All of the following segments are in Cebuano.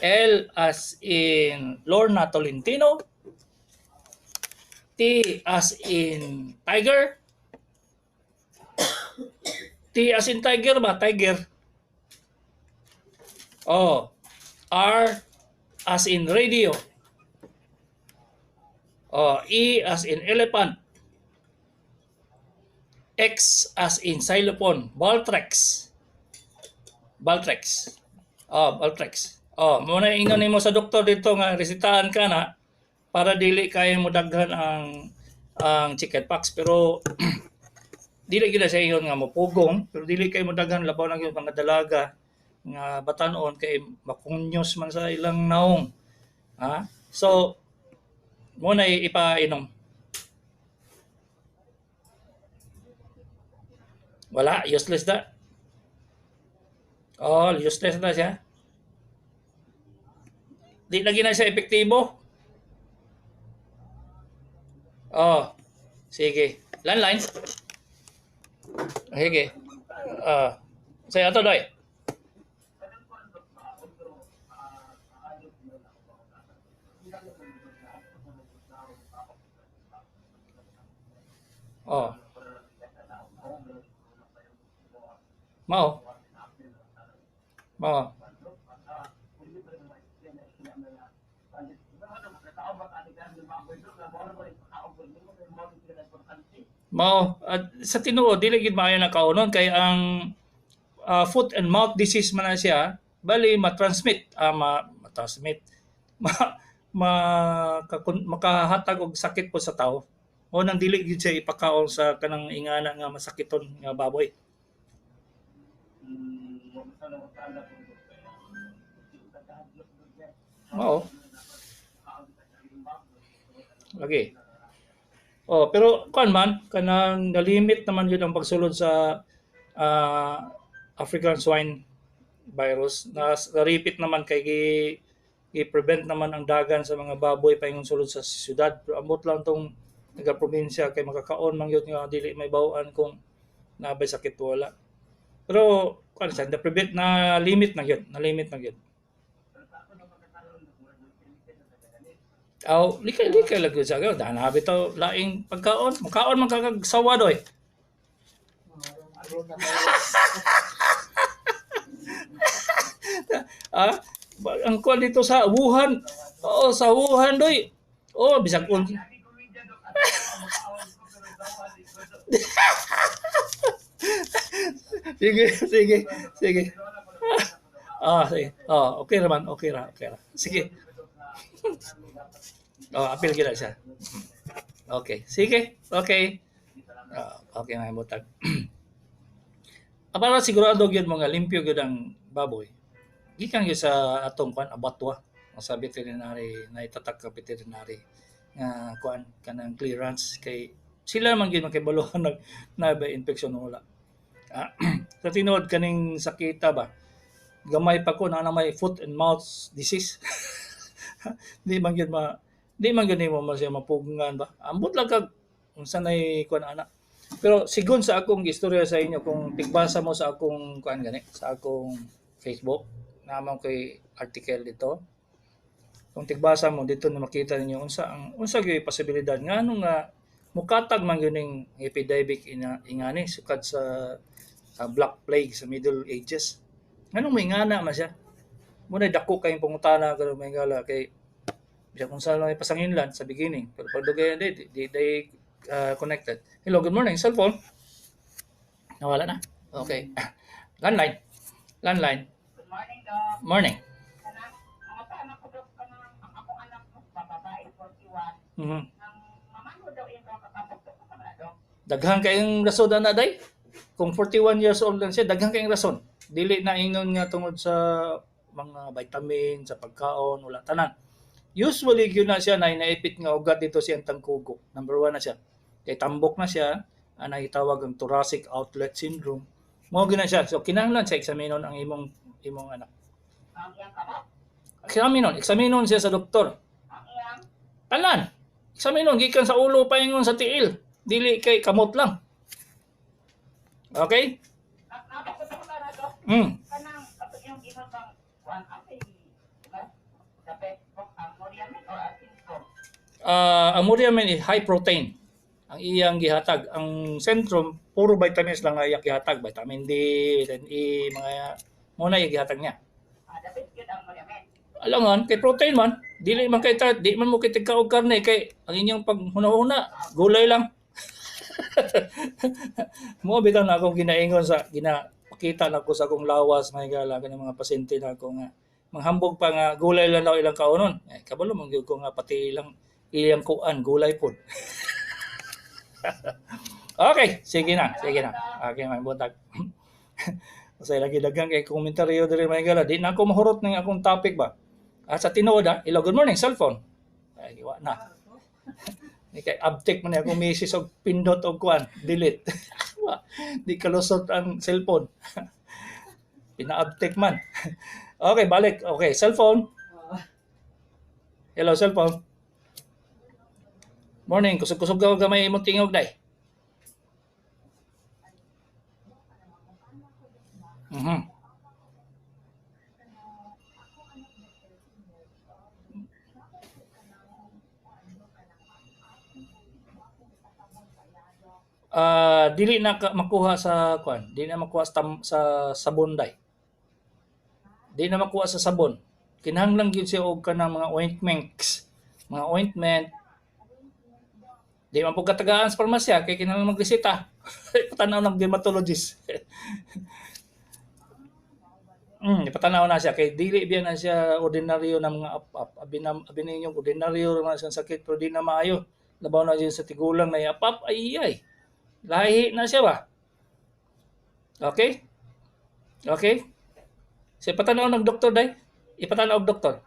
L as in Lorna Tolentino, T as in Tiger, T as in Tiger ba? Tiger. Oh, R as in radio. Oh, E as in elephant. X as in xylophone. Valtrex. Valtrex. Oh, Valtrex. Oh, muna ingon nimo sa doktor dito nga resetahan ka na para dili kay mo daghan ang chicken pox, pero dili gyud na sa ingon nga mopugong, pero dili kay mo daghan, labaw na gyud mga dalaga nga batan-on kay makunyos man sa ilang naong. Ha? So mo na ipainom. Wala, useless na. Oh, useless na siya. Di lagi na siya epektibo. Oh, sige. Landline. Sige. Ah, say ato doy. Oh. Mao. Mao. Mao at sa tinuod dili gid maayo na kaonon kay ang foot and mouth disease man na siya, bali ma-transmit ma-transmit ma, ma makahatag og sakit po sa tao. Mo nang dili gid siya ipakaon sa kanang ingana nga masakiton nga baboy. Mao. Lagi. Oh, pero kuan man kanang nalimit naman gyud ang pagsulod sa African swine virus na na-repeat naman kay gi i-prevent naman ang dagan sa mga baboy paingon sulod sa syudad. Pero ambot lang tong taga probinsya kay makakaon man gyud nga dili may bawaan kung naa bay sakit o wala. Pero kuan siya, na prevent na limit na gyud, na limit na gyud. Aw, likay-likay lang gyud sa gyud. Dahil bitaw laing pagkaon, makaon man kag sawa doy. Ah, ang kuan dito sa Wuhan. Oo, sa Wuhan doy. Oh, bisag un. Sige, sige, sige. Ah, sige. Oh, okay ra man, okay ra, okay ra. Sige. Oh, apil gyud na siya. Okay. Sige. Okay. Ah, okay mga butag. Para sigurado gyud mo nga limpyo gyud ang baboy. Gikan gyud sa atong kuan abatwa sa veterinary na itatak ka veterinary nga kuan kanang clearance kay sila man gyud makibalo nag na ba infection o wala. Ah, sa tinuod kaning sakita ba gamay pa ko na na may foot and mouth disease. Di man gyud nimo man siya mapugngan ba. Ambot lang kag unsa nay kuan ana. Pero sigon sa akong istorya sa inyo, kung tigbasa mo sa akong kuan gani, sa akong Facebook, naman kay article dito. Kung tigbasa mo dito na makita ninyo unsa ang unsa gyud posibilidad ngano nga mukatag man gyud ning epidemic ina ingani sukad sa Black Plague sa Middle Ages. Nganong may ngana man siya? Muna dako kayong pangutana karon may ngala kay bisag kung saan lang ipasanginlan sa beginning pero pag dugay di di, di connected. Hello, good morning. Cellphone. Nawala na. Okay. Landline. Landline. Good morning, Doc. Morning. Kanang mga anak ko, Doc, kanang ang akong anak mo, babae, 41. Nang mamano daw iyang kakabot ko sa mga, Doc. Daghan kayong rason ana day. Kung 41 years old lang siya, daghan kayong rason. Dili na ingon nga tungod sa mga vitamin, sa pagkaon, wala tanan. Usually gyud na siya na naipit nga ugat dito siyang tangkugo. Number one na siya. Kay tambok na siya, ang itawag ang thoracic outlet syndrome. Mao gyud na siya. So kinahanglan siya eksaminon ang imong imong anak. Ang iyang kamot, Eksaminon, eksaminon siya sa doktor. ang iyang Tanan. Eksaminon gikan sa ulo paingon sa tiil. Dili kay kamot lang. Okay? Napakot ako na, Doc. Mm. Kanang ato iyang ginang kuan ate The best book ang Moriamen or ang Syndrome? Ang Muriamen is high protein. Ang iyang gihatag, ang Centrum puro vitamins lang ang iyang gihatag, vitamin D, vitamin E, mga mo na iyang gihatag niya. The best gyud ang Moriamen. Alangan kay protein man, dili man kay ta, di man mo kay tigka og karne kay ang inyong paghuna-huna, gulay lang. Mo bitaw na akong ginaingon sa ginapakita nako sa akong lawas mga higala kanang mga pasyente nako nga manghambog pa nga gulay lang daw ilang kaunon. Eh, kabalo man gyud ko nga pati ilang iyang kuan gulay pod. Okay, sige na, sige na. Okay, may buntag. Kasi lagi daghang kay komentaryo diri, mga higala. Di na ako mahurot ng akong topic ba. Sa tinuod ah. Hello, good morning, cellphone. Ay, wa na. Di kay abtik man ni akong misis og pindot og kuan, delete. Wa, di kalusot ang cellphone. Pinaabtik man. Okay, balik. Okay, cellphone. Hello, cellphone. Morning, kusog-kusog ka gamay imong tingog day. Dili na ka makuha sa kuan, dili na makuha sa sabon day. Di na makuha sa sabon. Kinahanglan gyud siya og kanang mga ointments, mga ointment. Di man pud katagaan sa parmasya kay kinahanglan magreseta. Ipatanaw ng dermatologist. Ipatanaw na siya kay dili biya na siya ordinaryo na mga up-up. Abi na abi ninyo ordinaryo ra na siyang sakit pero di na maayo. Labaw na siya sa tigulang na up-up ay ay. Lahi na siya ba? Okay? Okay? So ipatanaw ng doktor day. Ipatanaw og doktor.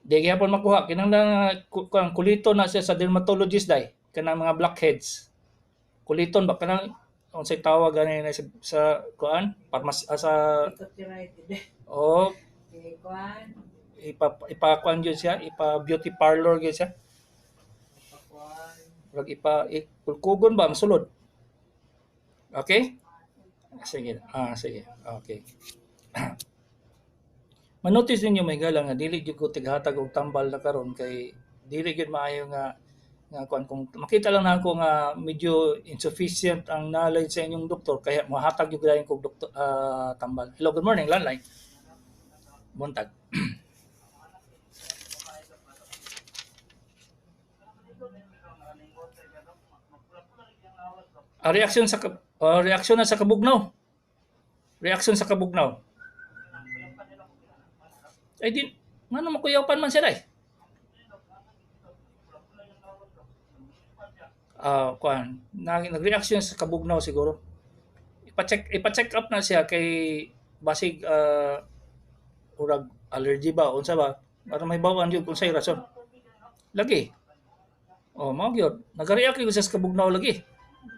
Di gyapon makuha kinahanglan kulito na siya sa dermatologist day kanang mga blackheads. Kuliton ba kanang unsay tawag gani na sa kuan parmas sa oh ipa ipa kuan gyud siya, ipa beauty parlor gyud siya. Murag ipa kulkugon ba ang sulod. Okay? Sige. Sige. Okay. Manotice ninyo may gala nga dili gyud ko tighatag og tambal na karon kay dili gyud maayo nga nga kuan kung makita lang nako nga medyo insufficient ang knowledge sa inyong doktor kaya mohatag gyud dayon kog doktor tambal. Hello, good morning, landline. Buntag. Reaksyon sa reaksyon na sa kabugnaw. Reaksyon sa kabugnaw. Ay di ngano makuyaw-pan man siya day? Kuan, nagreaksyon sa kabugnaw siguro. Ipa-check up na siya kay basig urag allergy ba unsa ba para may bawaan gyud kung say rason. Lagi. Oh, mao gyud. Nagareact gyud siya sa kabugnaw lagi.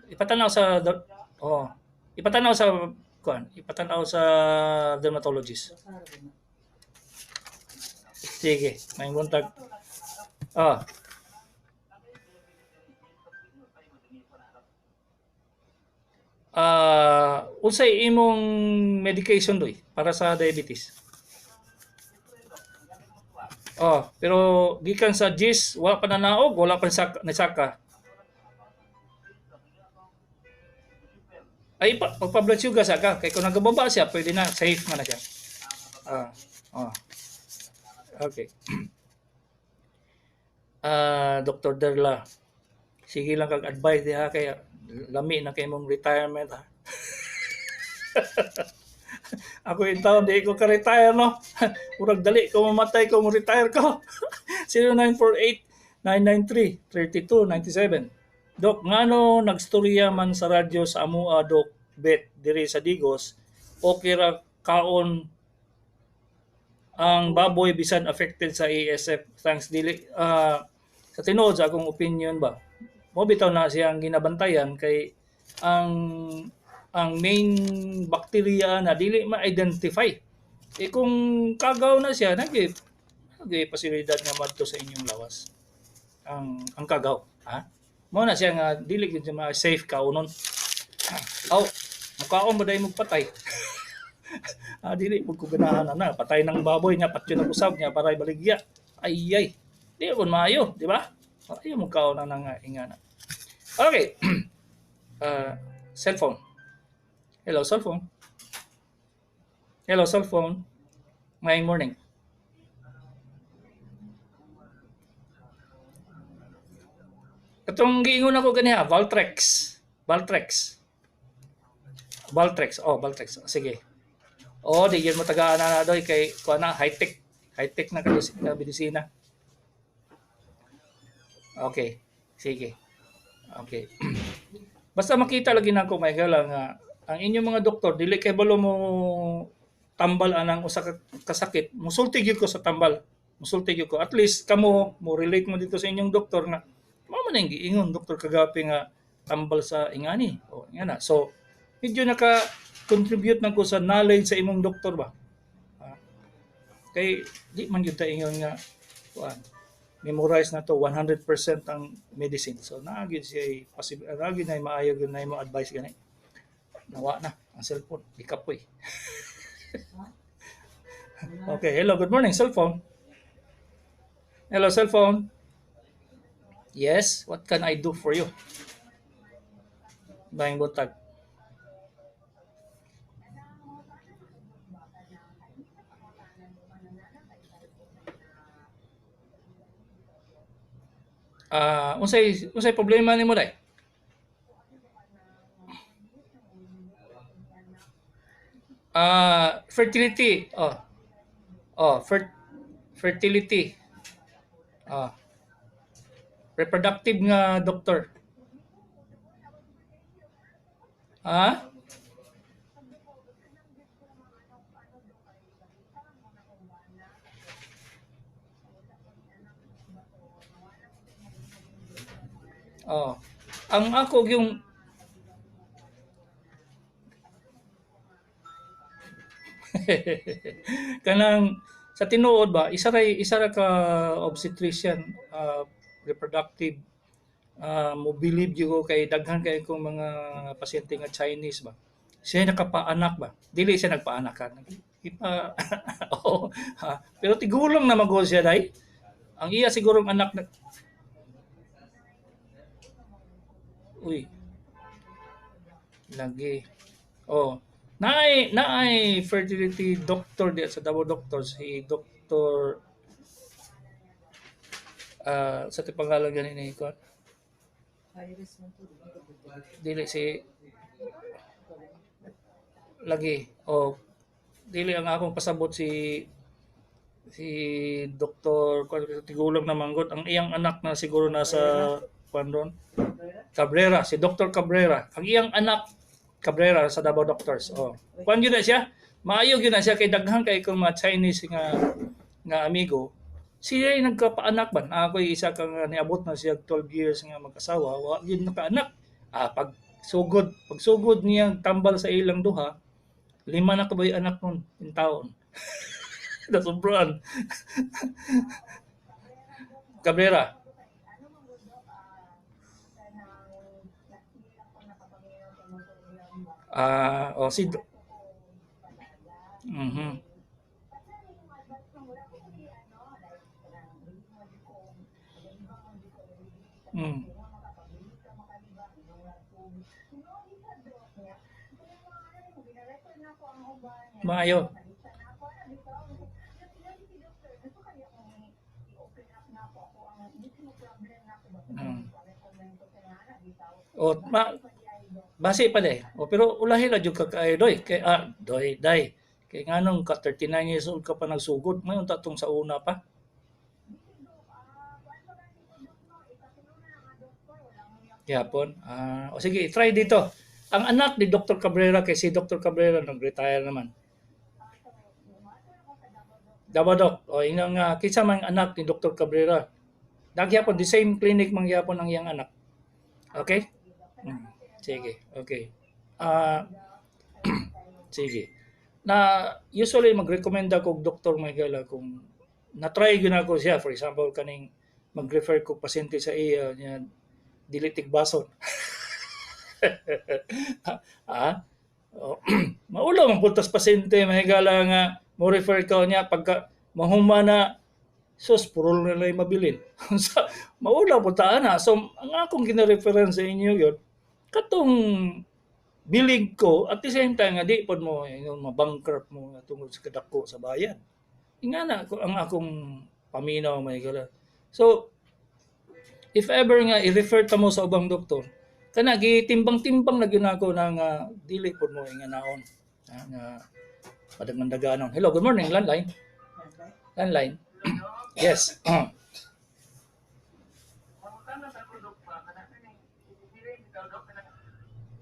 Ipatanaw sa oh, ipatanaw sa kuan, ipatanaw sa dermatologist. Sige, may buntag. Ah. Unsay imong medication doy para sa diabetes? Oh, pero gikan sa GIS, wala pa nanaog, wala pa nasaka. Ay, pagpa-blood sugar sa ka, kay kung nagababa siya, pwede na, safe man na siya. Ah. Okay. Dr. Derla, sige lang kag advice diha kay lami na kay mong retirement ha. Ako in taon di ko ka-retire no. Murag dali ko mamatay ko mo retire ko. 0948 993 3297. Dok, ngano nagstorya man sa radyo sa amoa Dok Bet diri sa Digos, okay ra kaon ang baboy bisan affected sa ASF. Thanks dili sa tinuod sa akong opinion ba. Mo bitaw na siyang ginabantayan kay ang main bacteria na dili ma-identify. Eh kung kagaw na siya, nagi posibilidad nga madto sa inyong lawas. Ang kagaw, ha? Mo na siya nga dili gyud siya ma-safe kaunon. Aw, mukaon ba dahil magpatay? Ah, dili pud ko ganahan na patay ng baboy nga patyon ang usab nga paray baligya. Ay ay. Di pud maayo, di ba? Ayaw mo kaon na nga ingana. Okay. Cellphone. Hello, cellphone. Hello, cellphone. Ngayong morning. Katong giingon ako ganiha, Valtrex. Valtrex. Valtrex. Oh, Valtrex. Sige. Oh, di yun mo tagaan na na doy kay kuan na high-tech. High-tech na kayo na medisina. Okay. Sige. Okay. Basta makita lagi nako may gala nga ang inyong mga doktor dili kay balo mo tambal anang usa ka kasakit, musulti gyud ko sa tambal. Musulti gyud ko. At least kamo mo relate mo dito sa inyong doktor nga mao man ang giingon doktor kagapi nga tambal sa ingani. O ingana. So medyo naka contribute na ko sa knowledge sa imong doktor ba. Ah, kay di man gyud ta ingon nga kuan memorize na to 100% ang medicine. So naa gyud siya possible, naa gyud na maayo gyud na imo advice gani. Nawa na ang cellphone, di kapoy. Okay, hello, good morning, cellphone. Hello, cellphone. Yes, what can I do for you? Bayang buntag. Ah, unsay unsay problema nimo dai? Ah, fertility. Oh. Oh, fertility. Ah, reproductive nga doctor. Ah? Oh. Ang ako yung kanang sa tinuod ba, isa ra ka obstetrician, reproductive, mo believe gyud ko kay daghan kay kong mga pasyente nga Chinese ba. Siya nakapaanak ba. Dili siya nagpaanak ha. Ipa oo, ha. Pero tigulang na magod siya dai. Ang iya sigurong anak na uy, lagi. Oh, naay naay fertility doctor di sa Davao Doctor si Doctor sa ti pangalan gani ni kuan? Dili si lagi o dili ang akong pasabot si si Doktor kuan tigulang na manggod ang iyang anak na siguro nasa kuan ron Cabrera, si Dr. Cabrera. Ang iyang anak Cabrera sa Davao Doctors. Oh. Kuan gyud na siya. Maayo gyud na siya kay daghan kay kong mga Chinese nga nga amigo. Siya ay nagkapaanak ba? Ako isa ka nga niabot na siya 12 years nga mag-asawa, wa gyud nakaanak. Ah, pag sugod niya tambal sa ilang duha, lima na ka anak nun in taon. Nasobran. Cabrera. Ah, oh si Maayo. O ma base pa de. O pero ulahi ra jud ka kaayo doy kay doy day. Kay nganong ka 39 years old ka pa nagsugod, mayon ta tong sa una pa. Gyapon. Ah, o sige, try dito. Ang anak ni Dr. Cabrera kay si Dr. Cabrera nag-retire naman. Dabadoc. O inang nga kinsa man anak ni Dr. Cabrera. Nagyapon the same clinic man gyapon ang iyang anak. Okay? Mm. Sige, okay. Ah, sige. Na usually mag-recommend ako og Dr. Michael kung na-try gyud nako siya, for example kaning mag-refer ko pasyente sa iya niya. Dili tigbason. Ah? Oh, maulo man pud tas pasyente, mahigala, nga mo refer ka niya pagka mahuma na, sus, purol na lang mabilin. Sa maulaw pud ta ana. So ang akong gina-reference sa inyo yun katong bilig ko at the same time nga di pod mo ingon mabankrupt mo tungod sa kadako sa bayad. Ingana ko ang akong paminaw, mahigala. So if ever nga i-refer ta mo sa ubang doktor, kana gitimbang-timbang na gyud nako na nga dili pod mo inganaon nga padagman-daganon. Hello, good morning, landline. Landline. Yes. Mangutana sa ako, Dok, ba kana kaning dili bitaw, Dok, kanang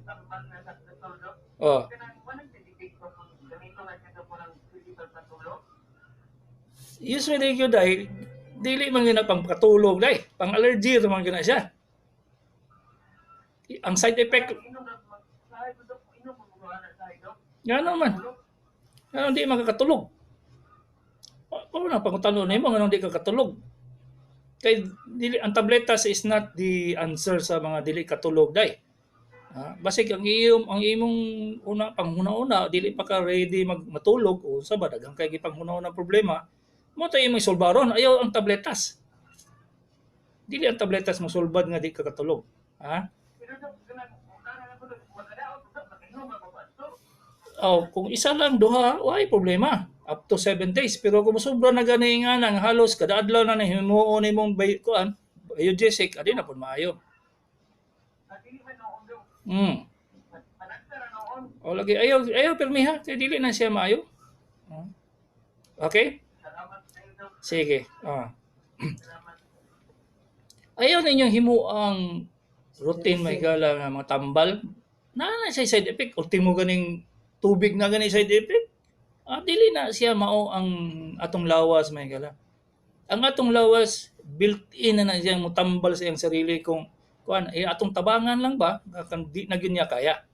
tambal na sa doktor, Dok. Oh. Kanang wala didikit ko kung gamito na siya po ng physical patulog. Usually gyud ay dili man gyud na pang katulog dai, pang allergy ra man gyud na siya. Ang side effect Inom ra mag sahay ko, Dok, inom ko mga ana sahay, Dok. Ngano man? Tulog. Ngano di makakatulog? Pa na pangutano nimo nganong di ka katulog? Kay dili ang tabletas is not the answer sa mga dili katulog dai. Ah, basig ang iyong ang imong una panghuna-una dili pa ka ready mag matulog o sa ba daghan kay gipanghuna-una problema mo tay imong isolbaron, ayaw ang tabletas. Dili ang tabletas mo sulbad nga di ka katulog. Ha? Pero Dok, kanang mangutana na ko, Dok, makadaot Dok, makainom ako adto. Oh, kung isa lang duha, way problema. Up to 7 days. Pero kung sobra na gani nga nang halos kada adlaw na himuon nimong bay kuan, Biogesic, adi na pud maayo. Sa dili man noon, Dok. Panagsa ra noon. O lagi ayaw ayaw pirmiha kay dili na siya maayo. Okay? Salamat kayo, Dok. Sige. Ah. Salamat. Ayaw ninyong himuang routine, may gala, nga mga tambal. Na na siya side effect. Ultimo ganing tubig na gani side effect. Ah, dili na siya mao ang atong lawas, may gala. Ang atong lawas built-in na na siyang mutambal sa iyang sarili kung kuan eh, atong tabangan lang ba kan di na gyud niya kaya.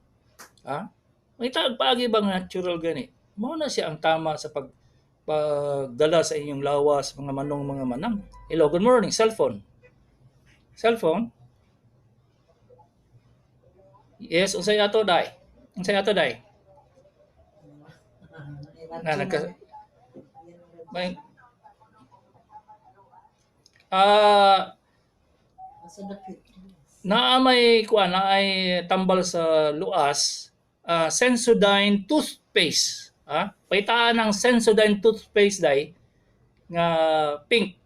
Ha? May paagi bang natural gani? Mao na siya ang tama sa pagdala sa inyong lawas, mga manong, mga manang. Hello, good morning, cellphone. Cellphone? Yes, unsay ato dai? Unsay ato dai? Na nagka may naa may kuan, naay tambal sa luas, Sensodyne toothpaste. Ah, paitaan ang Sensodyne toothpaste dai nga pink.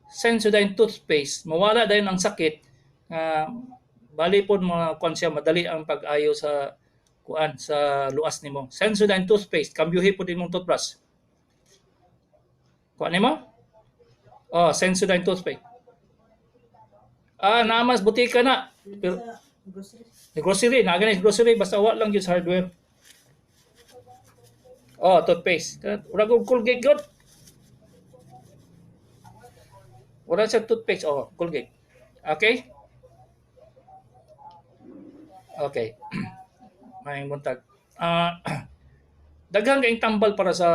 Sensodyne toothpaste, mawala dayon ang sakit nga bali pod mga kuan siya, madali ang pag-ayo sa kuan sa luas nimo. Sensodyne toothpaste, kambyuhi pod imong toothbrush. Kuan nimo? Oh, Sensodyne toothpaste. Ah, namas butika na. Pero grocery, na gani grocery, basta wa lang gyud sa hardware. Oh, toothpaste. Ura og Colgate god. Wala sa toothpaste. Oh, Colgate. Okay? Okay. Maayong buntag. Ah, daghan kayong tambal para sa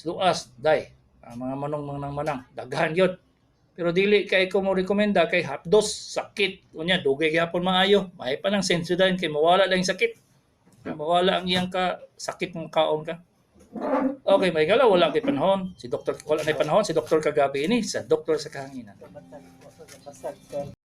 luas, day. Ah, mga manong mga manang, daghan yun. Pero dili kay ko mo rekomenda kay half dose sakit. Unya dugay gyapon maayo. May pa nang Sensodyne kay mawala lang yung sakit. Mawala ang iyang ka sakit mong kaon ka. Okay, may gala wala kay panahon. Si doktor wala na panahon, si doktor kagabi ini sa doktor sa kahanginan. Basag.